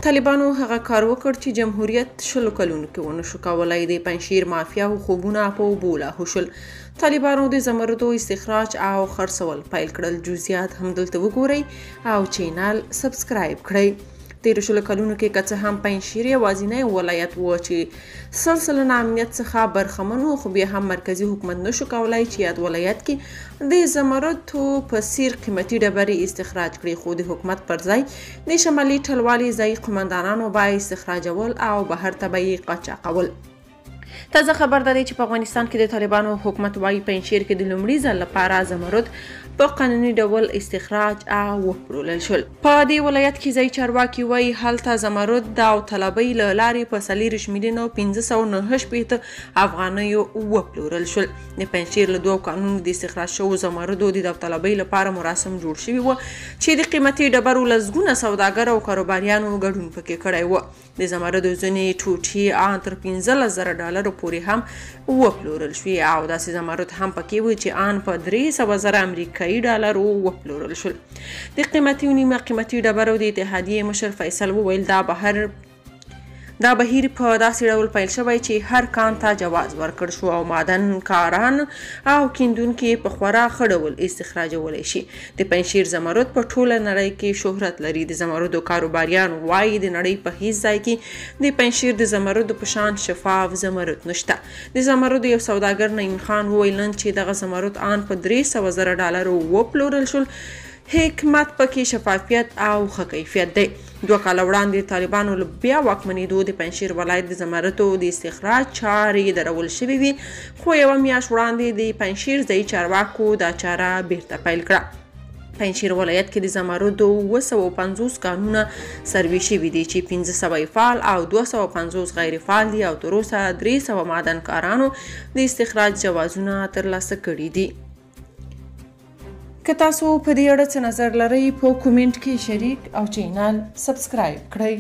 طالبانو هغه کار وکړ چې جمهوریت 20 کلونو کې ونه شو کولای. د پنجشیر مافیا او خوبونه په اوبو لاهو شول. طالبانو د زمردو استخراج او خرڅول پیل کړل. جزئیات هم دلته وګورئ او چینل subscribe کړئ. تېرو 20 کلونو کې که څه هم پنجشیر یوازینی ولایت و چې 100% امنیت څخه برخمن و، خو بیا هم مرکزي حکومت نشو کولای چې یاد ولایت کې د زمردو په څیر قیمتي ډبرې استخراج کړي. خو د حکومت پر ځای د شمالي ټلوالې ځایي قومندانانو به استخراجول او بهر ته به یې قاچاقول. تازه خبر دا دی چې په افغانستان کې د طالبانو حکومت وایي پنجشیر کې د لومړي ځل لپاره زمرد په قانوني ډول استخراج او وپلورل شول. په دې ولایت کې ځایي چارواکي وایي هلته زمرد د داوطلبۍ له لارې په 24,569,000 افغانیو وپلورل شول. د پنجشیر له دوو کانونو د استخراج شوو زمردو د داوطلبۍ لپاره مراسم جوړ شوي وو چې د قیمتي ډبرو لسګونه سوداګر او کاروباریانو ګډون پکې کړی و. د زمردو ځینې ټوټې آن تر $15,000 پورې هم وپلورل شوې او داسې زمرد هم پکې و چې آن په $300,000 امریکایي وپلورل شول. د قیمتي او نیمه قیمتي ډبرو د اتحادیې مشر فیصل وویل دا بهیر په داسې ډول پیل شوی چې هر کان ته جواز ورکړ شو او معدن کاران او کیندونکي په خورا ښه ډول استخراجولی شي. د پنجشیر زمرد په ټوله نړۍ کې شهرت لري. د زمردو کاروباریان وایي د نړۍ په هیڅ ځای کې د پنجشیر د زمردو په شان شفاف زمرد نشته. د زمردو یو سوداګر نعیم خان وویل نن چې دغه زمرد آن په $300,000 وپلورل شول، حکمت پکې شفافیت او ښه کیفیت دی. 2 کاله وړاندې طالبانو له بیا واکمنېدو د پنجشیر ولایت د زمردو د استخراج چارې درول شوې وې، خو یوه میاشت وړاندې د پنجشیر ځایي چارواکو دا چاره بیرته پیل کړه. پنجشیر ولایت کې د زمردو 750 کانونه سروې شوي دي چې 500 فعال او 250 غیر فعال دي او تر اوسه 300 معدنکارانو د استخراج جوازونه ترلاسه کړي دي. که تاسو په دې اړه څه نظر لرئ په comment کې شریک او channel subscribe کړئ.